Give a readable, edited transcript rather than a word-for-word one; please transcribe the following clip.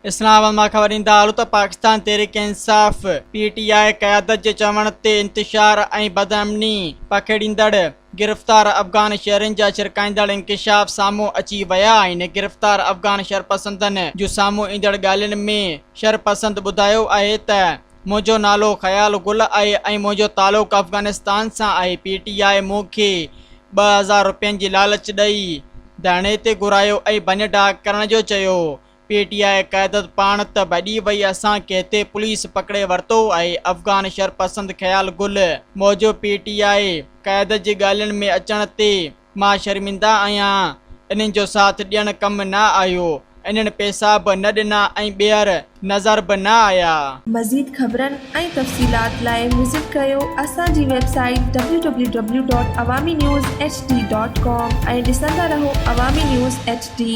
اسلام آباد مان خبر ڏيندا هلون ته پاڪستان تحريڪ انصاف، پي ٽي آء، قيادت جي چوڻ تي انتشار ۽ بدامني پکيڙيندڙ گرفتار افغان شهرين جا ڇرڪائيندڙ انڪشاف سامهون اچي ويا آهن. گرفتار افغان شرپسندن جون سامهون ايندڙ ڳالهين ۾ شرپسند ٻڌايو آهي ته منهنجو نالو خيال گل آهي ۽ منهنجو تعلق افغانستان سان آهي، پي ٽي آء مون کي 2000 رپين جي لالچ ڏئي ڌرڻي تي گهرايو ۽ ڀڃ ڊاهه ڪرڻ جو چيو. پي ٽي آء قيادت پاڻ ته ڀڄي وئي اسان کي هتي پوليس پڪڙي ورتو آهي، افغان شرپسند خيال گل موجب پي ٽي آء قيادت جي ڳالهين ۾ اچڻ تي مان شرمنده آهيان، انهن جو ساٿ ڏيڻ ڪم نه آيو، انهن پئسا به نه ڏنا ۽ ٻيهر نظر به نه آيا. مزيد خبرن ۽ تفصيلات لاء وزٽ ڪريو اسان جي website W W W dot Awami news H D dot com ۽ ڏسندا رهو عوامي نيوز ايڇ ڊي.